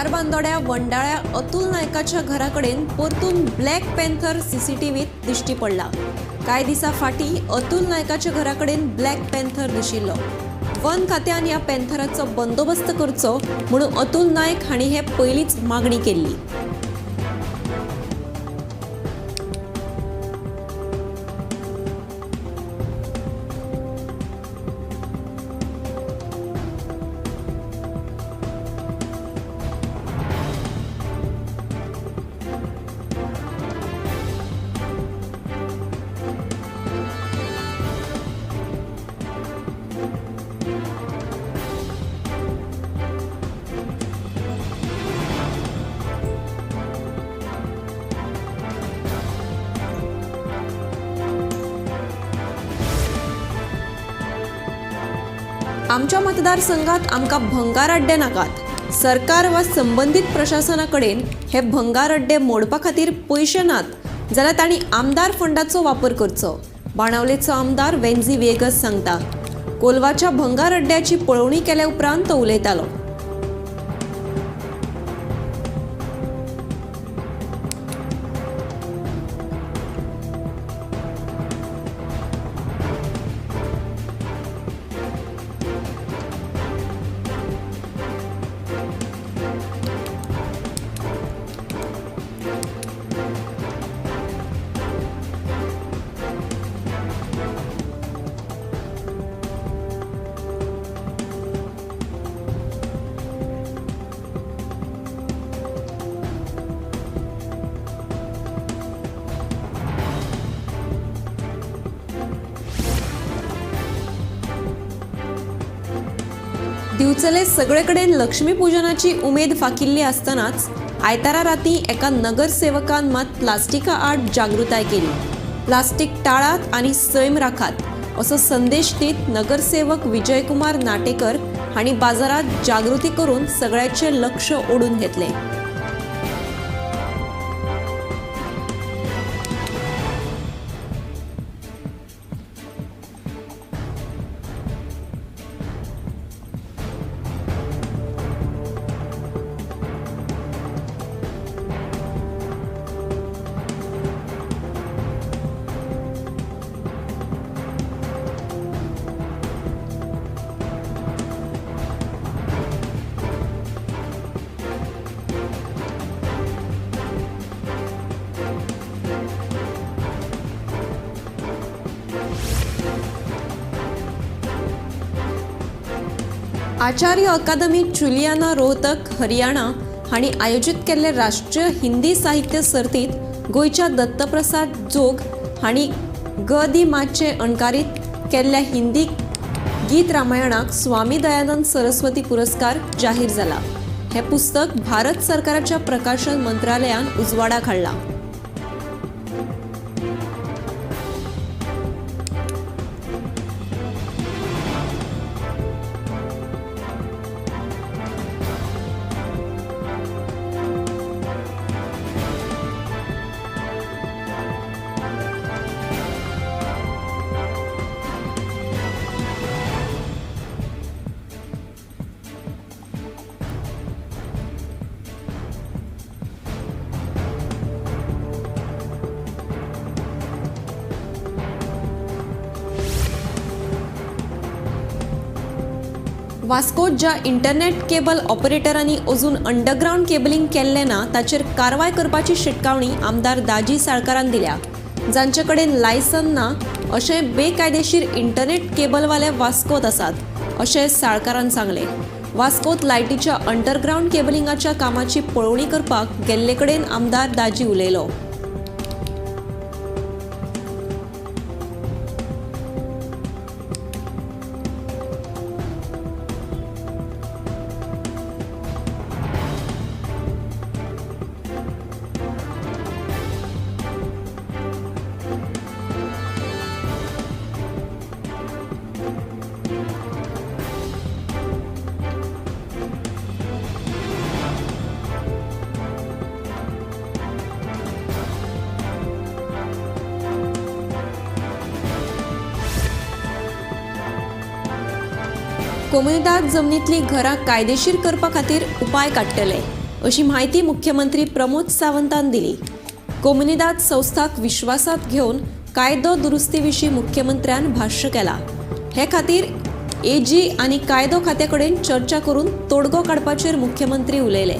धारबांदोड्या वंडाळ्या अतुल नायकाच्या घरा कडेन परतून ब्लॅक पॅन्थर सीसीटीव्हीत दिश्टी पडला. कांय दिसां फाटीं अतुल नायकाच्या घरा कडेन ब्लॅक पॅन्थर दिशिल्लो. वन खात्यान ह्या पॅन्थराचो बंदोबस्त करचो म्हणून अतुल नायक हांणी हे पयलींच मागणी केल्ली. आमच्या मतदारसंघात आमकां भंगार अड्डे नाकात. सरकार वा संबंदीत प्रशासना कडेन हे भंगार अड्डे मोडपा खातीर पयशे नात जाल्यार तांणी आमदार फंडाचो वापर करचो, बाणावलेचो आमदार वेन्झी व्हिएगस सांगता. कोलवाच्या भंगार अड्ड्याची पळोवणी केल्या उपरांत तो उलयतालो. दिवचले सगळे कडेन लक्ष्मीपुजनाची उमेद फाकिल्ली आसतनाच आयतारा राती एका नगरसेवकान मात प्लास्टिका आड जागृताय केली. प्लास्टीक टाळात आनी सैम राखात असो संदेश दीत नगरसेवक विजयकुमार नाटेकर हांणी बाजारात जागृती करून सगळ्याचें लक्ष ओडून घेतलें. आचार्य अकादमी चुलियाना रोहतक हरियाणा हांणी आयोजीत केल्ले राष्ट्रीय हिंदी साहित्य सर्तीत गोंयच्या दत्तप्रसाद जोग हांणी ग दी माचे अणकारीत केल्ल्या हिंदी गीत रामायणाक स्वामी दयानंद सरस्वती पुरस्कार जाहीर जाला. हें पुस्तक भारत सरकाराच्या प्रकाशन मंत्रालयान उजवाडाक हाडलां. वास्को ज्या इंटरनेट केबल ऑपरेटरांनी अजून अंडरग्रावंड केबलिंग केल्लें ना ताचेर कारवाय करपाची शिटकावणी आमदार दाजी साळकारान दिल्या. जांचे कडेन लायसन ना अशे बेकायदेशीर इंटरनेट केबलवाले वास्कोत आसात अशें साळकारान सांगलें. वास्कोत लायटीच्या अंडरग्रावंड केबलिंगाच्या कामाची पळोवणी करपाक गेल्ले कडेन आमदार दाजी उलयलो. कोमुनिदाद जमनींतलीं घरां कायदेशीर करपा खातीर उपाय काडटले. अशी म्हायती मुख्यमंत्री प्रमोद सावंतान दिली. कोमुनिदाद संस्थाक विश्वासात घेवन कायदो दुरुस्ती विशीं मुख्यमंत्र्यान भाश्य केला. हे खातीर एजी आनी कायदो खात्या कडेन चर्चा करून तोडगो काडपाचेर मुख्यमंत्री उलयले.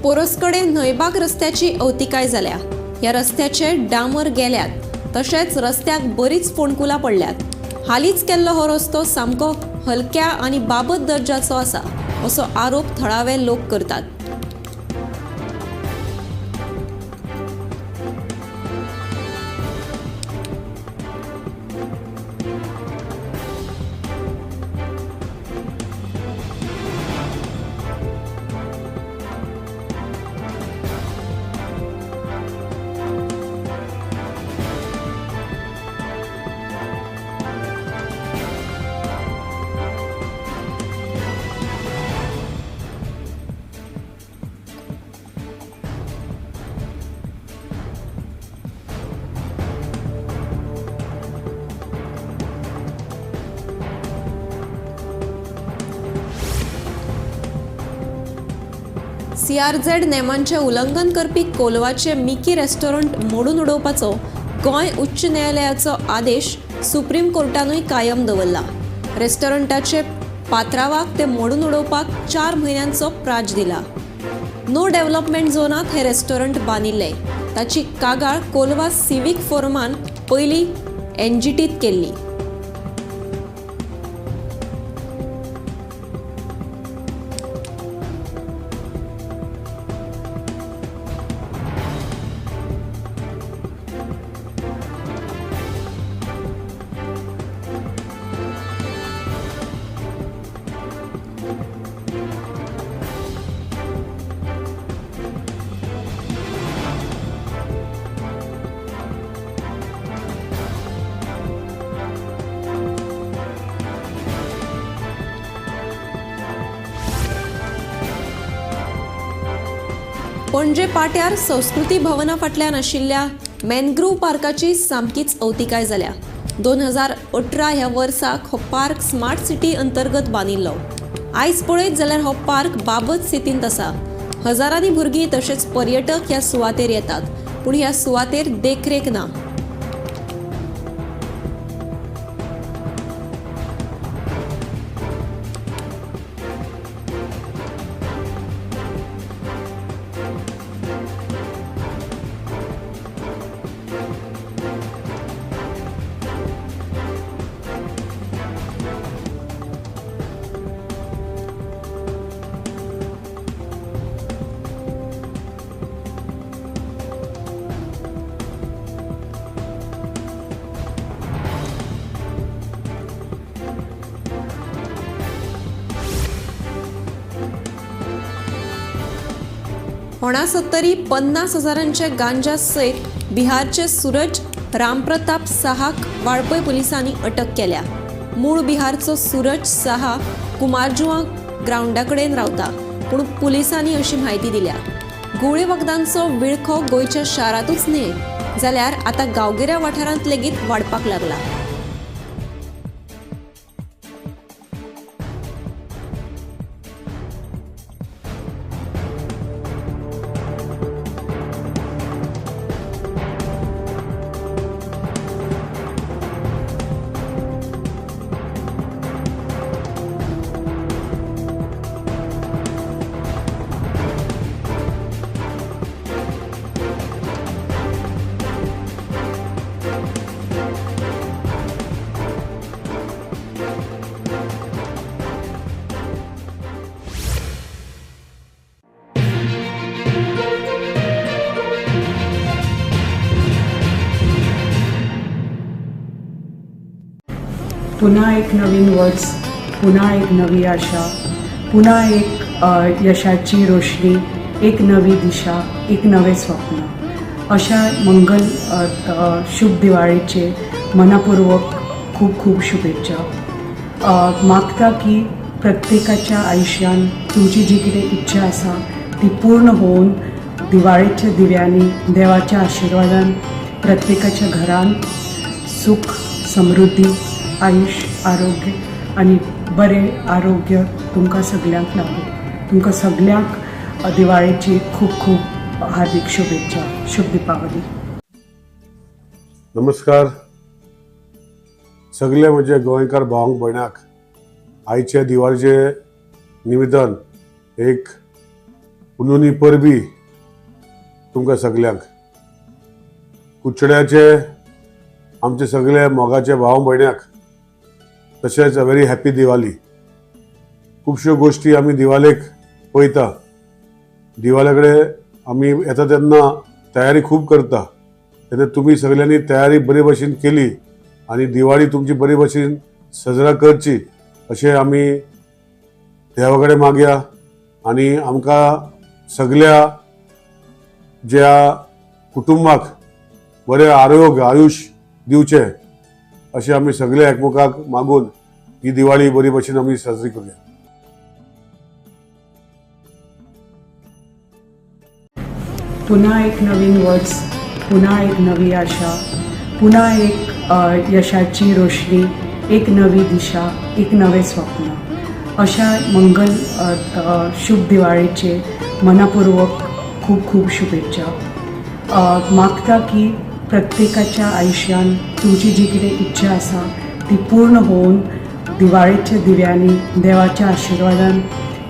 पोरसकडे न्हंयबाग रस्त्याची अवतिकाय जाल्या. ह्या रस्त्याचे डांबर गेल्यात, तशेंच रस्त्याक बरीच फोंडकुलां पडल्यात. हालींच केल्लो हो रस्तो सामको हलक्या आनी बाबत दर्जाचो आसा असो आरोप थळावे लोक करतात. सीआरझेड नेमांचे उल्लंघन करपी कोलवाचे मिकी रेस्टॉरंट मोडून उडोवपाचो गोंय उच्च न्यायालयाचो आदेश सुप्रीम कोर्टानूय कायम दवरला. रेस्टॉरंटाचे पात्रावाक ते मोडून उडोवपाक 4 म्हयन्यांचो प्राज दिला. नो डेव्हलपमेंट झोनांत हे रेस्टॉरंट बांदिल्ले. ताची कागाळ कोलवा सिव्हिक फोरमान पयलीं एनजीटीत केल्ली. पणजे पाट्यार संस्कृती भवना फाटल्यान आशिल्ल्या मॅनग्रूव पार्काची सामकीच अवतिकाय जाल्या. 2018 ह्या वर्साक हो पार्क स्मार्ट सिटी अंतर्गत बांदिल्लो. आयज पळयत जाल्यार हो पार्क बाबत स्थितींत आसा. हजारांनी भुरगीं तशेंच पर्यटक ह्या सुवातेर येतात, पूण ह्या सुवातेर देखरेख ना. होणा सत्तरी 50 हजारांचे गांजा सयत बिहारचे सूरज रामप्रताप साहाक वाळपय पुलिसांनी अटक केल्या. मूळ बिहारचो सूरज साहा कुमारजुआ ग्रावंडा कडेन रावता, पूण पुलिसांनी अशी म्हायती दिल्या. घुंवळे वखदांचो विळखो गोंयच्या शारांतूच न्हय जाल्यार आतां गांवगिऱ्या वाठारांत लेगीत वाडपाक लागला. पुन्हा एक नवीन वर्स, पुन्हा एक नवी आशा, पुन्हा एक यशाची रोशनी, एक नवी दिशा, एक नवें स्वप्न. अशा मंगल शुभ दिवाळेचे मनापूर्वक खूब खूब शुभेच्छा. मागता की प्रत्येकाच्या आयुष्यान तुमची जी कितें इच्छा आसा ती पूर्ण होवन दिवाळेच्या दिव्यांनी देवाच्या आशिर्वादान प्रत्येकाच्या घरान सुख समृद्धी, आयुष्य, आरोग्य आनी बरें आरोग्य तुमकां सगल्यांक लाभूं. तुमकां सगल्यांक दिवाळेची खूब खूब हार्दिक शुभेच्छा. शुभ दिपावली. नमस्कार सगळे म्हजे गोंयकार भावांक भयणाक आयच्या दिवाळीचे निवेदन एक पुनोनी परबी तुमकां सगल्यांक. कुचड्याचे आमचे सगळे मोगाचे भाव भयण्याक तशेंच अ व्हेरी हॅपी दिवाळी. खुबश्यो गोश्टी आमी दिवाळेक पळयता. दिवाळे कडेन आमी येता तेन्ना तयारी खूब करता, तेन्ना तुमी सगल्यांनी तयारी बरे भशेन केली आनी दिवाळी तुमची बरे भशेन सजरा करची अशें आमी देवा कडेन मागया आनी आमकां सगल्या ज्या कुटुंबाक बरें आरोग्य आयुश्य दिवचें अशें आमी सगळे एकमेकाक मागून ही दिवाळी बरी भशेन आमी साजरी करुया. पुन्हा एक नवीन वर्स, पुन्हा एक नवी आशा, पुन्हा एक यशाची रोशनी, एक नवी दिशा, एक नवें स्वप्न. अशा मंगल शुभ दिवाळेचे मनापूर्वक खूब खूब शुभेच्छा. मागता की प्रत्येकाच्या आयुष्यान तुमची जी कितें इच्छा आसा ती पूर्ण होवन दिवाळेच्या दिव्यांनी देवाच्या आशिर्वादान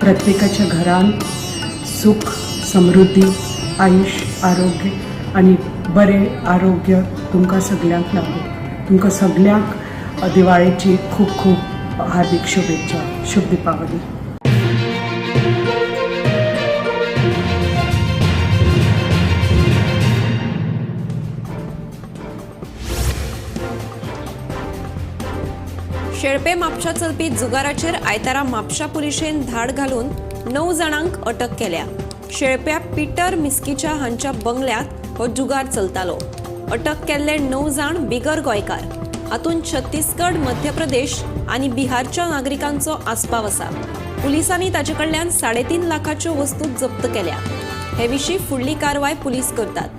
प्रत्येकाच्या घरान सुख समृद्धी, आयुष्य, आरोग्य आनी बरें आरोग्य तुमकां सगल्यांक लाभूं. तुमकां सगल्यांक दिवाळेची खूब खूब हार्दिक शुभेच्छा. शुभ दिपावली. शेळपे म्हापशा चलपी जुगाराचेर आयतारा म्हापशा पुलिशेन धाड घालून 9 जाणांक अटक केल्या. शेळप्या पीटर मिस्किचा हांच्या बंगल्यात हो जुगार चलतालो. अटक केल्ले 9 जाण बिगर गोंयकार. हातूंत छत्तीसगड, मध्य प्रदेश आनी बिहारच्या नागरिकांचो आस्पाव आसा. पुलिसांनी ताचे कडल्यान 3.5 लाखाच्यो वस्तू जप्त केल्या. हे विशीं फुडली कारवाय पुलीस करतात.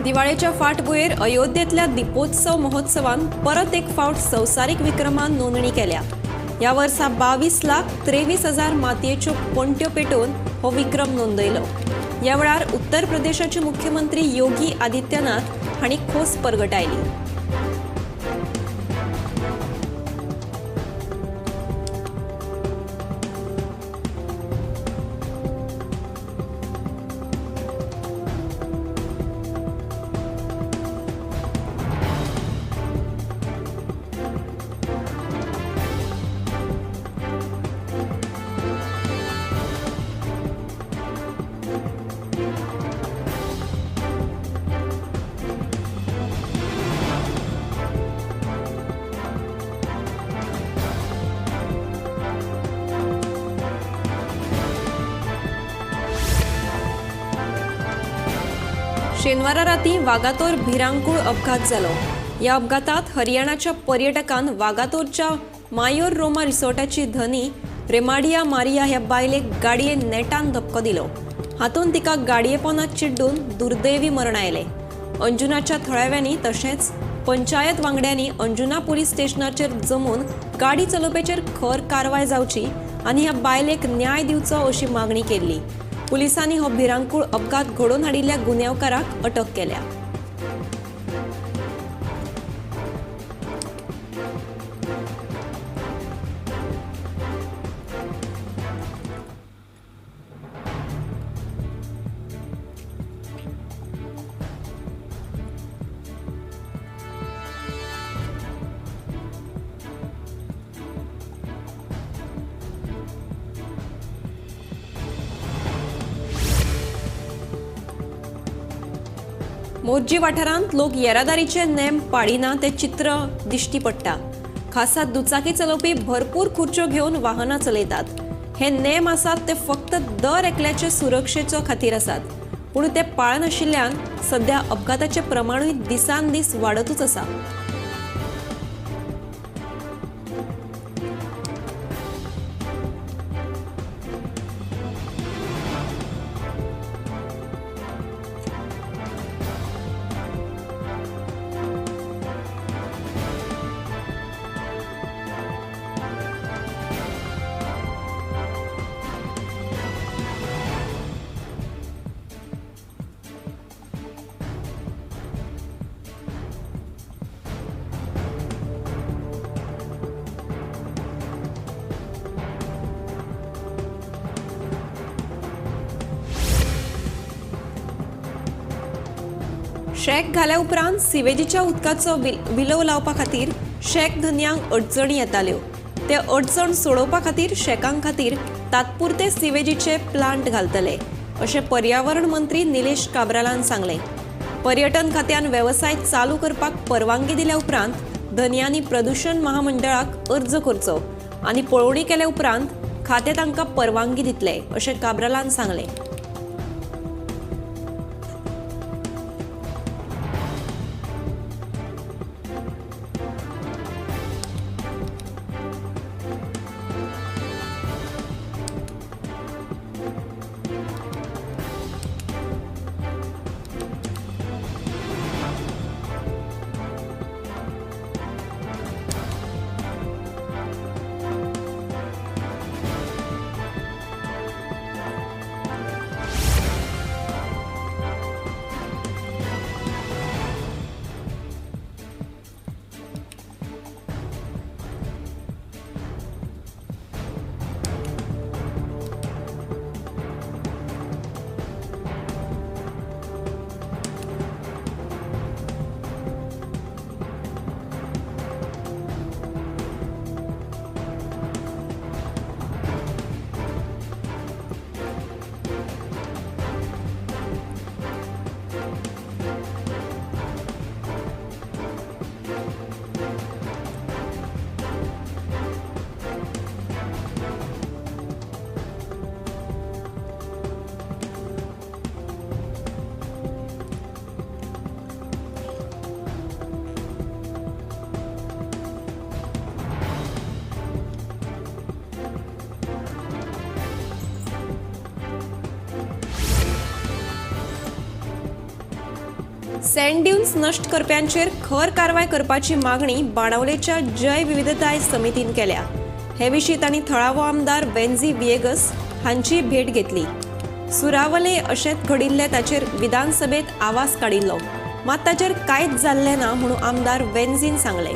दिवाळेच्या फाटभुंयेर अयोध्येंतल्या दीपोत्सव महोत्सवान परत एक फावट संवसारीक विक्रमान नोंदणी केल्या. ह्या वर्सा 22,23,000 मातयेच्यो पणट्यो पेटोवन हो विक्रम नोंदयलो. ह्या वेळार उत्तर प्रदेशाचे मुख्यमंत्री योगी आदित्यनाथ हांणी खोस परगटायली. शेनवारा राती वागातोर भिरांकूळ अपघात जालो. ह्या अपघातात हरियाणाच्या पर्यटकान वागातोरच्या मायोर रोमा रिसॉर्टाची धनी रेमाडिया मारिया ह्या बायलेक गाडयेन नेटान धपको दिलो. हातूंत तिका गाडये पोनात चिड्डून दुर्दैवी मरण आयलें. अंजुनाच्या थळाव्यांनी तशेंच पंचायत वांगड्यांनी अंजुना पुलीस स्टेशनाचेर जमून गाडी चलोवप्याचेर खर कारवाय जावची आनी ह्या बायलेक न्याय दिवचो अशी मागणी केल्ली. पुलिसांनी हो भिरांकूळ अपघात घडोवन हाडिल्ल्या गुन्यांवकाराक अटक केल्या. मोरजी वाठारांत लोक येरादारीचे नेम पाळिना ते चित्र दिश्टी पडटा. खासा दुचाकी चलोवपी भरपूर खुर्च्यो घेवन वाहनां चलयतात. हे नेम आसात ते फक्त दर एकल्याचे सुरक्षेचो खातीर आसात, पूण ते पाळनाशिल्ल्यान सध्या अपघाताचें प्रमाणूय दिसान दीस वाडतूच आसा. शॅक घाल्या उपरांत सिवेजीच्या उदकाचो विलोव लावपा खातीर शॅक धनयांक अडचणी येताल्यो. ते अडचण सोडोवपा खातीर शॅकां खातीर तात्पुरते सिवेजीचे प्लांट घालतले अशें पर्यावरण मंत्री निलेश काब्रालान सांगलें. पर्यटन खात्यान वेवसाय चालू करपाक परवानगी दिल्या उपरांत धनयांनी प्रदूशण महामंडळाक अर्ज करचो आनी पळोवणी केल्या उपरांत खातें तांकां परवानगी दितले अशें काब्रालान सांगलें. सँड ड्यून्स नश्ट करप्यांचेर खर कारवाय करपाची मागणी बाणावलेच्या जैव विविधताय समितीन केल्या. हे विशीं तांणी थळावो आमदार वेन्झी व्हिएगस हांची भेट घेतली. सुरावले अशेंच घडिल्लें ताचेर विधानसभेत आवाज काडिल्लो, मात ताचेर कांयच जाल्लें ना म्हणून आमदार वेन्झीन सांगलें.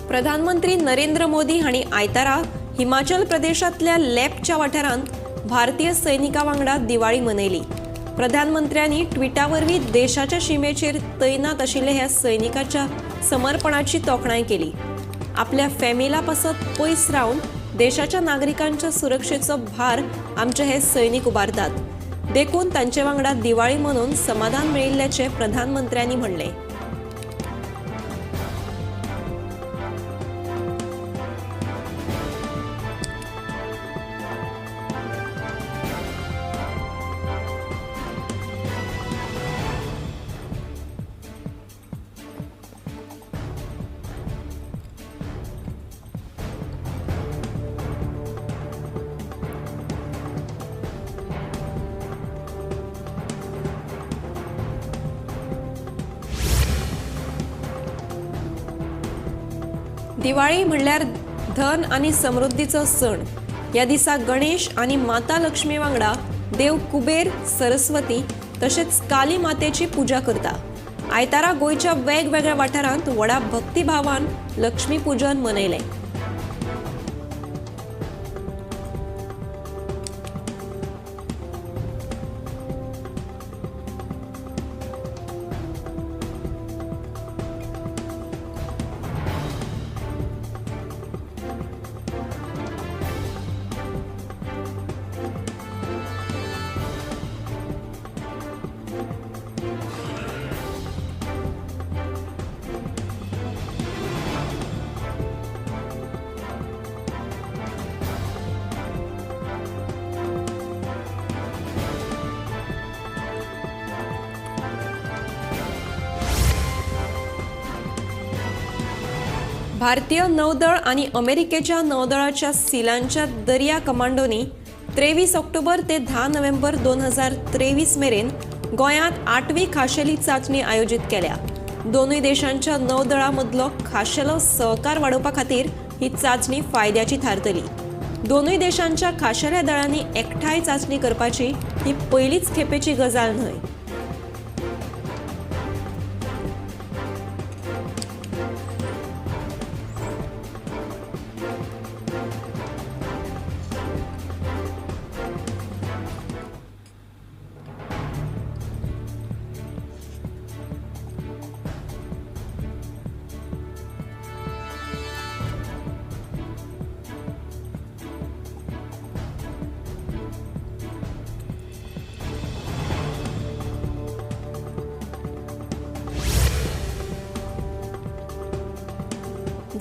प्रधानमंत्री नरेंद्र मोदी हांणी आयतारा हिमाचल प्रदेशांतल्या लेपच्या वाठारांत भारतीय सैनिकां वांगडा दिवाळी मनयली. प्रधानमंत्र्यांनी ट्विटा वरवीं देशाच्या शिमेचेर तैनात आशिल्ल्या ह्या सैनिकाच्या समर्पणाची तोखणाय केली. आपल्या फॅमिला पासत पयस रावन देशाच्या नागरिकांच्या सुरक्षेचो भार आमचे हे सैनिक उबारतात. देखून तांचे वांगडा दिवाळी मनोवन समाधान मेळिल्ल्याचें प्रधानमंत्र्यांनी म्हणलें. दिवाळी म्हणल्यार धन आनी समृद्धीचो सण. ह्या दिसा गणेश आनी माता लक्ष्मी वांगडा देव कुबेर, सरस्वती तशेंच काली मातेची पुजा करता. आयतारा गोंयच्या वेगवेगळ्या वाठारांत व्हडा भक्तिभावान लक्ष्मी पूजन मनयलें. भारतीय नौदळ आणि अमेरिकेच्या नौदळाच्या सिलांच्या दर्या कमांडोनी 23 ऑक्टोबर ते 10 नोव्हेंबर 2023 मेरेन गोंयांत 8वी खाशेली चांचणी आयोजीत केल्या. दोनूय देशांच्या नौदळामदलो खाशेलो सहकार वाडोवपा खातीर ही चांचणी फायद्याची थारतली. दोनूय देशांच्या खाशेल्या दळांनी एकठांय चांचणी करपाची ही पयलीच खेपेची गजाल न्हय.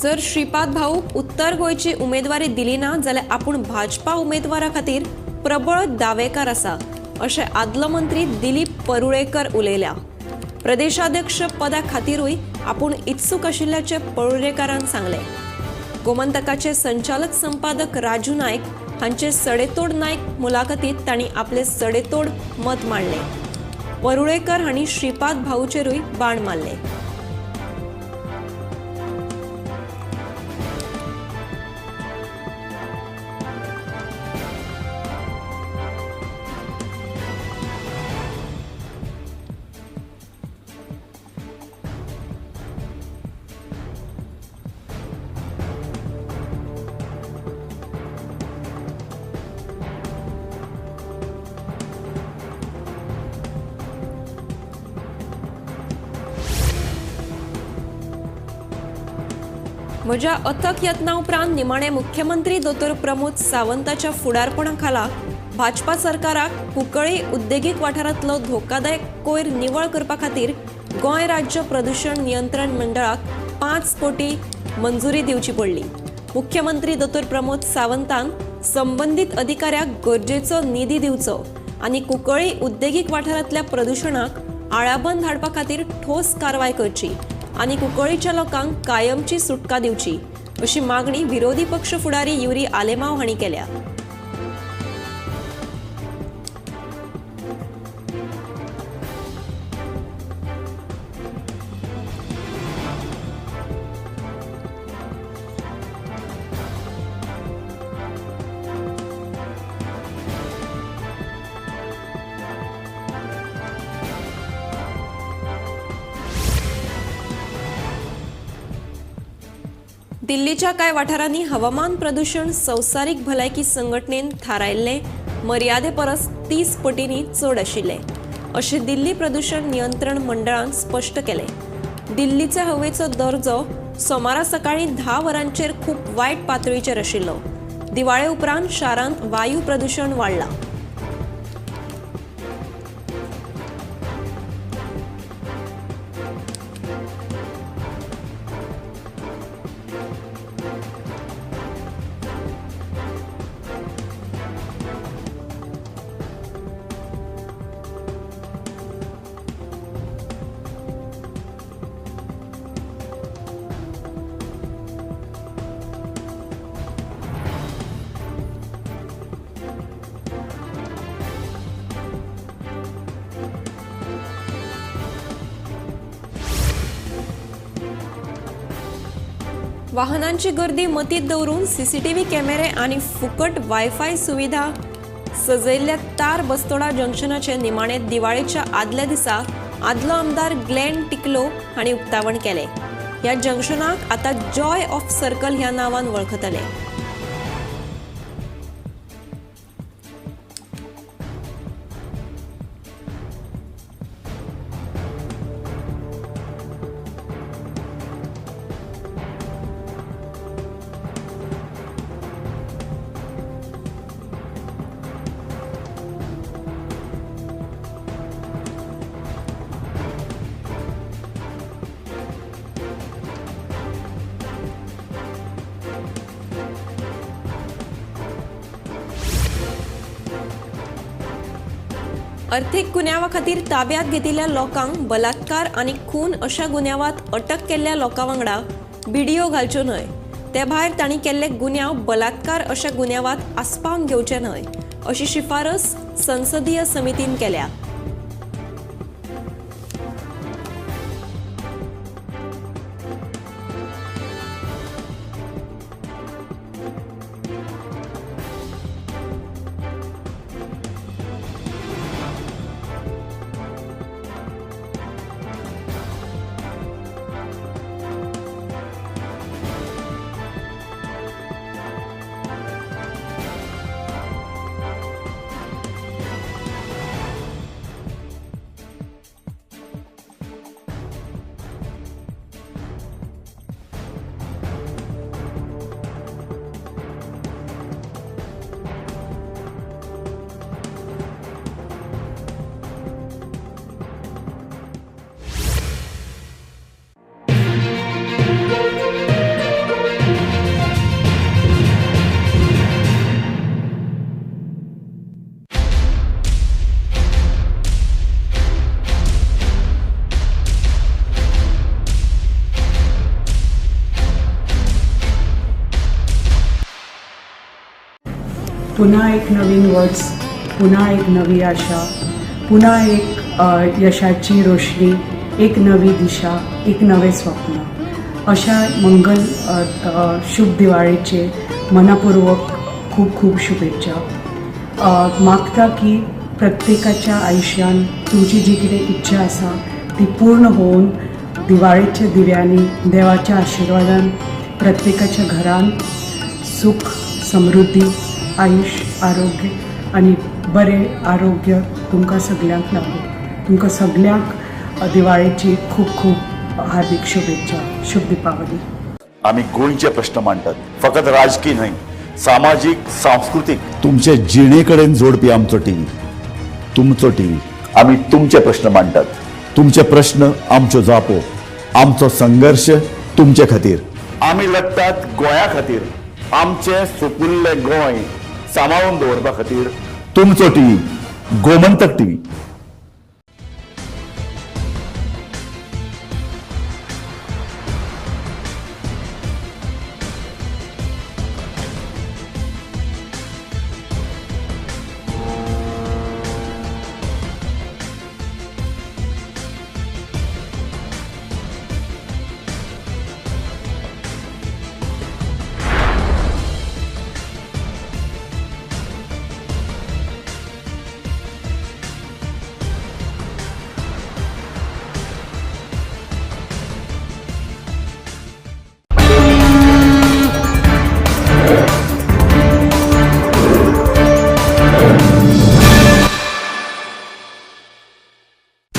जर श्रीपाद भाऊक उत्तर गोंयची उमेदवारी दिली ना जाल्यार आपूण भाजपा उमेदवारा खातीर प्रबळ दावेकार आसा अशें आदलो मंत्री दिलीप परुळेकर उलयल्या. प्रदेशाध्यक्ष पदा खातीरूय आपूण इत्सूक आशिल्ल्याचें परुळेकारान सांगलें. गोमंतकाचे संचालक संपादक राजू नायक हांचे सडेतोड नायक मुलाखतीत तांणी आपले सडेतोड मत मांडलें. परुळेकर हांणी श्रीपाद भाऊचेरूय बाण मारले. म्हज्या अथक यत्ना उपरांत निमाणे मुख्यमंत्री दोतोर प्रमोद सावंताच्या फुडारपणा खाला भाजपा सरकाराक कुंकळी उद्देगीक वाठारांतलो धोकादायक कोयर निवळ करपा खातीर गोंय राज्य प्रदूषण नियंत्रण मंडळाक 5 कोटी मंजुरी दिवची पडली. मुख्यमंत्री दोतोर प्रमोद सावंतान संबंदीत अधिकाऱ्याक गरजेचो निधी दिवचो आनी कुंकळी उद्देगीक वाठारांतल्या प्रदूषणाक आळाबंद हाडपा खातीर ठोस कारवाय करची आनी कुंकळीच्या लोकांक कायमची सुटका दिवची अशी मागणी विरोधी पक्ष फुडारी युरी आलेमाव हांणी केल्या. दिल्लीच्या कांय वाठारांनी हवामान प्रदूषण संवसारीक भलायकी संघटनेन थारायल्ले मर्यादे परस 30 पटींनी चड आशिल्ले अशें दिल्ली प्रदूषण नियंत्रण मंडळान स्पश्ट केलें. दिल्लीचे हवेचो दर्जो सोमारा सकाळीं 10 वरांचेर खूब वायट पातळीचेर आशिल्लो. दिवाळे उपरांत शारांत वायू प्रदूषण वाडलां. वाहनांची गर्दी मतींत दवरून सीसीटीव्ही कॅमेरे आनी फुकट वायफाय सुविधा सजयल्ल्या तार बस्तोडा जंक्शनाचे निमाणे दिवाळेच्या आदल्या दिसा आदलो आमदार ग्लॅन टिकलो हांणी उक्तावण केलें. ह्या जंक्शनाक आतां जॉय ऑफ सर्कल ह्या नांवान वळखतले. अर्थीक गुन्यांवा खातीर ताब्यांत घेतिल्ल्या लोकांक बलात्कार आनी खून अशा गुन्यांवांत अटक केल्ल्या लोकां वांगडा बिडियो घालच्यो न्हय, ते भायर तांणी केल्ले गुन्यांव बलात्कार अशा गुन्यांवांत आस्पावन घेवचे न्हय अशी शिफारस संसदीय समितीन केल्या. पुन्हा एक नवीन वर्ष, पुन्हा एक नवी आशा, पुन्हा एक यशाची रोशनी, एक नवी दिशा, एक नवे स्वप्न. अशा मंगल शुभ दिवाळीचे मनापूर्वक खूप खूप शुभेच्छा. मागता की प्रत्येकाच्या आयुष्यान तुमची जी कितें इच्छा आसा ती पूर्ण होवन दिवाळेच्या दिव्यांनी देवाच्या आशिर्वादान प्रत्येकाच्या घरान सुख, समृद्धी, आयुष्य, आरोग्य आनी बरें आरोग्य तुमकां सगल्यांक लागूं. तुमकां सगल्यांक दिवाळेची खूब खूब हार्दिक शुभेच्छा. शुभ दीपावली. आमी गोंयचे प्रश्न मांडटात, फकत राजकीय न्हय, सामाजीक, सांस्कृतीक, तुमचे जिणे कडेन जोडपी आमचो टीव्ही, तुमचो टीव्ही. आमी तुमचे प्रश्न मांडटात, तुमचे प्रश्न आमच्यो जापो, आमचो संघर्श तुमचे खातीर. आमी लढटात गोंया खातीर, आमचें सुपुल्लें गोंय सांबाळून दवरपा खातीर. तुमचो टीव्ही, गोमंतक टीव्ही.